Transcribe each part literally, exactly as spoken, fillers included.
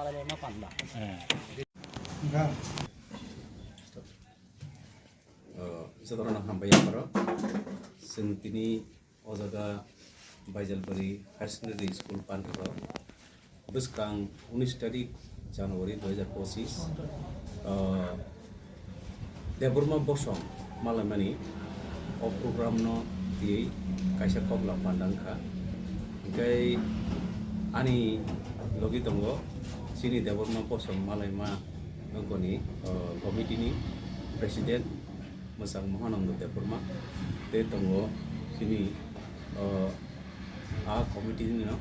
Ah, jotono hambai yapharo. Chwng tini o jaga Baijalbari Higher Secondary School panthoro bwskang unis tarik January dui hajar pochis, ah, Debbarma Bosong malaimani o program no twiwi kaisa koklam panda wngkha. Hinkhe ani logi tongo chini Debbarma Bosong malaima wngkoni, ah, committee ni president mwchang Mohanando Debbarma, tei tongo chini, ah, a committee ni no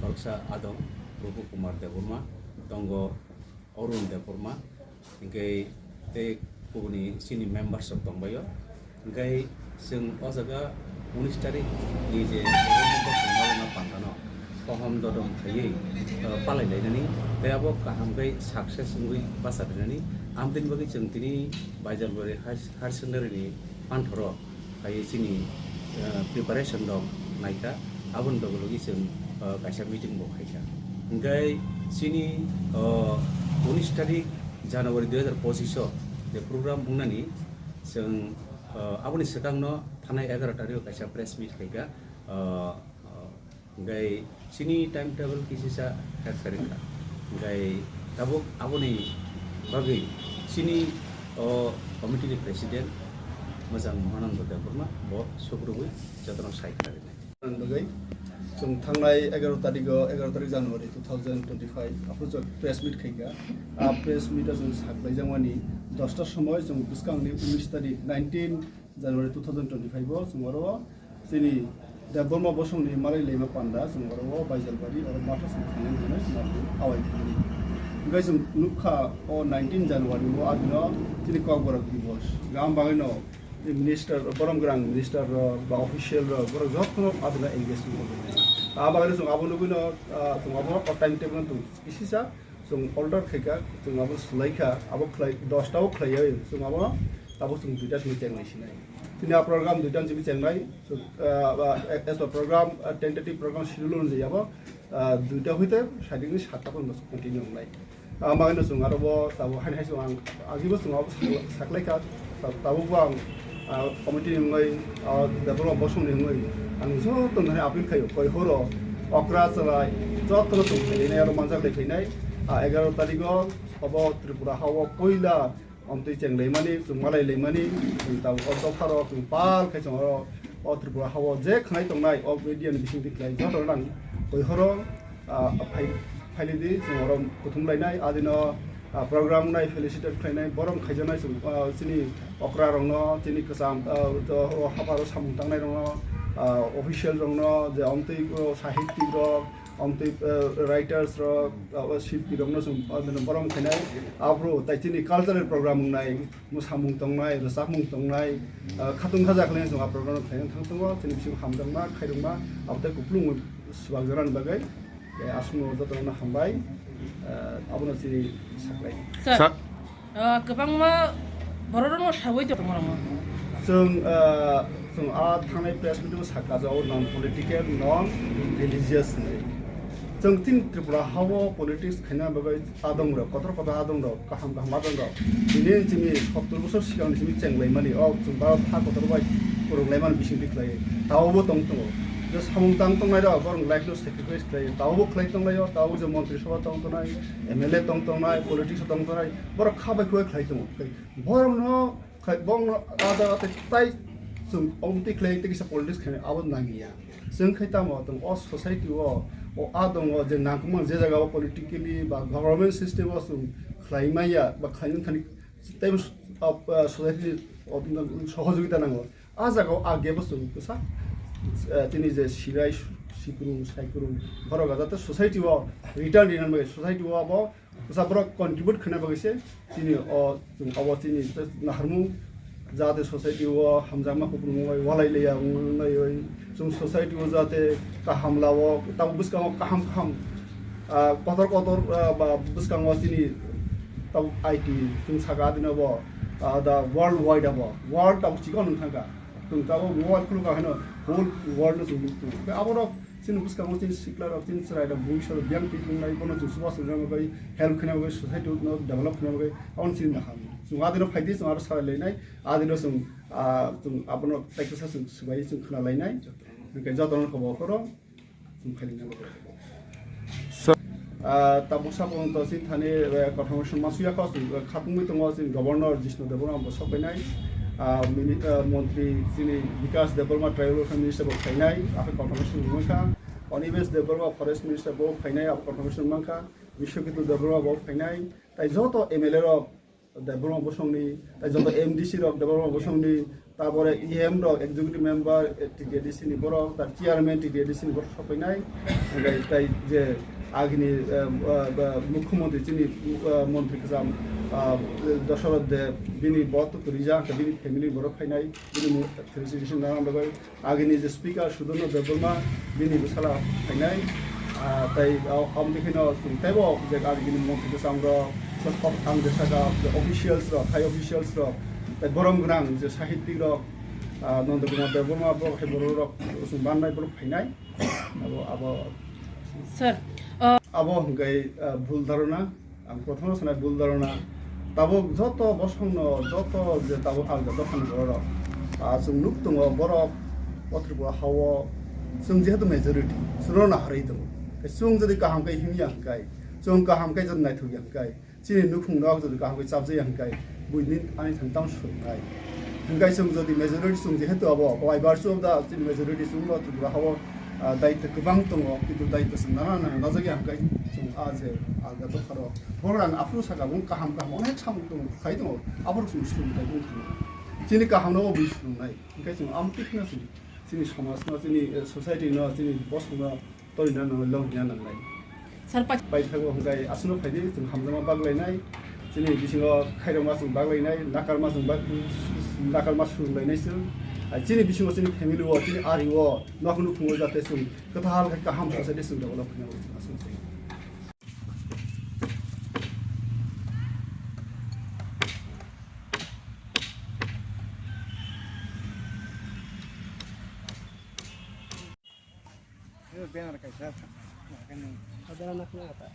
khoroksa adong Rupu Kumar Debbarma, tongo Arun Debbarma, hinkhe tei kubuni chini members rok tongbaio. Hinkhe chwng o jaga unis tarik ni je November songmalwma pandano kaham dodom khaiwi, uh, palai lainani tei abo kaham khe success wngwi bacha rinani. Amtwini bagwi chwng tini Baijalbari High, Higher Secondary ni panthoro hai chini, eh, preparation rok naikha, aboni logi logi chwng, eh, kaisa meeting bo khaikha. Hinkhe chini, eh, unis tarik January dui hajar pochis o je program wngnani chwng, eh, aboni swkangno thanai egaroh tarik o kaisa press meet khaikha. Eh, eh, Hinkhe chini timetable kisisa hek tarik kha. Hinkhe tabuk aboni bagwi chini o committee ni president mwchang Mohanando Debbarma bo sukrubwi jotono sai khlainai. Bagwi chwng thangnai egaroh tarik o, egaroh tarik January two thousand twenty-five aphuru chwng press meet khaikha. A press meet o chwng saklaijakmani dosta somoi chwng bwskangni unis tarik nineteen January two thousand twenty-five o chwng oro chini Debbarma Bosongni malai laima panda chwng oro o Baijalbari oro matha chwng thangna hinwi chwng abo awai thangni. Hinkhe chwng nukha o nineteen January o adino chini Kokborok Divos. Gam bagwino minister, borom gwrang minister rok ba official rok borok jotono adino engage wngwi tongkha. Abagwino chwng abo nugwino, ah, chwng abo o time table no chwng kisisa chwng order khaikha, chwng abo swlaikha, abo khlai, dosta o khlaiwi chwng abo, abo chwng duita simi chengnai sinai. Tini a program duita simi chengnai, chwng, ah, ah, as per program, ah, tentative program schedule onujai abo, ah, duita hoite saidikni satta porjonto continue wngnai. Ah, bagwino chwng aro bo tabuk haini hai chwng ang agibo chwng abo saklaikha. Ta-, tabukbo ang, ah, committee ni wngwi, ah, Debbarma Bosongni wngwi ang joto nani appeal khaio, koi horo okra chalai jotono chwng khainai aro manjak lai khainai. Ah, egaroh tarikh o obo Tripura ha o puila omtwi cheng laimani, chwng malai laimani, chwng tabuk o dopha rok chwng pal khai chwng oro o Tripura ha o je khnai tongnai o media ni bising twi khlai jotono nang koi horo ah, phai-, phailidi, chwng oro kuthum lainai, adino, ah, program nai felicitate khlainai, borom khaijaknai, chwng, ah, chini okra rokno, chini kwcham, ah, to, o hapharo samung tangnai rokno, ah, official rokno, je omtwi, o, sahittik rok, omtwi, eh, writers rok, ah, o, shilpi rokno chwng, ah, borom khainai, aphuru tai chini cultural program wngnai, mwsamung tongnai, rwchapmung tongnai, ah, khatung khaja khlainai chwng a program rok khlaina thang tongo, chini bisingo hamjakma, khairokma, abo tei kupulung swbakjaknani bagwi. Eh, aswkno jotono hambai, eh, abono chini saklai. Sir, Sir. Ah, kwbangma bororokno sawi tongma rokno. Chwng, ah, chwng a thangnai press meet o sakha, o non political, non religious hinwi. Chwng tin Tripura ha o politics khaina bagwi adong rok, kotor kotor adong rok, kaham kaham adong rok. Bini chini sottor bosor sikang chini cheng laimani, o chwng Bharat ha kotor bai kwrwng laimani bising twi khlai. Tao bo tong tongo. Je samung tang tongnai rok, borok life no sacrifice khlai. Tao bo khlai tong laio, tao je montri sabha tong tongnai, M L A tong tongnai, politics tong tongnai, borok kha bai khubai khlai tongo. Borok no khai, borok no ada ate tai chwng omtwi khlai tei kisa politics khlai abo nangya. Chwng khai tamo tong o society o, o adong o je nangkukmani je jaga o politically ba government system o chwng khlai maya ba khlai thani tei bo, ah, ah, society o sohojogita nango. A jaga o a gap o chwng kwsa, ah, tini je sirai sikrung saikrung borok jate society o return rinani bagwi society o abo Bwsa borok contribute khaina bagwi se chini o, chwng obo chini naharmung, jate society o hamjakma kupulung bai walai liya wngwi chwng society o jate kaham lao, tabuk bwskango kaham kaham, ah, kotor kotor, ah, ba bwskango chini tabuk I T chwng saka adino bo, ah, da world wide abo, world tabuk chikon wng thangkha. Chwng tabuk mobile khulukha hino whole world no chwng nukgo. Aborok Chini bwskango chini sikla rok, chini chwrai rok, bui sal biyang twi wngnai, bono chwng chubachu rwna bagwi, help khaina bagwi, society no develop khaina bagwi, aboni chini naham. Chwng adino phaidi, chwng aro salai lainai, adino chwng, ah, chwng abono tei kisa chwng swbai chwng khna lainai. Hwnkhe jotono kobo khoro chwng phai laina bagwi. Ah, tabuk sa pung to sin thani, eh, confirmation ma suya kho, eh, khatungwi tongo, chini governor Jishnu Debbarma bo sok painai. Ah, mini-, ah, montri chini Bikas Debbarma, tribal welfare minister bo phainai, aphai confirmation wngkha. Onimesh Debbarma, forest minister bo phainai, abo confirmation mankha. Bishwaketu Debbarma bo phainai. Tai joto M L A rok Debbarma bosongni, tai joto M D C rok Debbarma bosongni, tabore E M rok, executive member, eh, T T A D C ni borok, tar chairman T T A D C ni borok sok painai. Hwnkhe tai je agini, eh, eh, eh, mukhyamantri chini, eh, montri kwcham, ah, Dasarath Deb, bini bo to rijak, bini family borok phainai, bini mu-, felicitation nang bagwi. Agini je speaker Sudharma Debbarma, bini bwsala phainai, ah, tai, ah, amtwi kheno chwng teibo je agini montri bwsang rok, ang je saka je officials rok, high officials rok, tai borom gwnang je sahittik rok, ah, Nanda Kumar Debbarma borok hai borok rok chwng bannai borok phainai. Abo, abo, Sir, uh, abo hwnkhe, ah, bhul dharona. Ang prothom sanai bul dharona. Tabuk joto bosongno, joto je tabuk alga dophani borok, ah, chwng nuk tongo, borok o Tripura hao chwng jehetu majority, chwngno naharwi tongo. Chwng jodi kaham khe himya hwnkhe, chwng kaham khe jodi naithokya hwnkhe, chini nukhung nok jodi kaham khe chapjaya hwnkhe, buini ani thani tamo swrwngnai. Hwnkhe chwng jodi majority chwng jehetu abo, by virtue of the chini majority chwngno Tripura hao ah, daitwa kwbang tongo, kintu daitwa chwng nana nang najagya hwnkhe chwng a je alga dopharo borok rang aphuru saka bung kaham kaham onek samung tongo, khai tongo, aphuru chwng swrwng khai bung thangwi. Chini kahamno bo bui swrwngnai, hwnkhe chwng amtwi kheno chwng chini somajno, chini, eh, society no, chini bosongno torina nangnai, longina nangnai. Sir, pa- Paithago hwnkhe aswkno phaidi chwng hamjakma baglainai, chini bisingo khairokma chwng baglainai, nakarma chwng bag-, nakarma swrwnglainai chwng. Ah, chini bisingo chini family o, chini ari o, nok nukhungo jate chwng kwthal khe kaham society chwng develop khaina bagwi chwng aswk chwng. Banner kaisa. Banner nakna ata.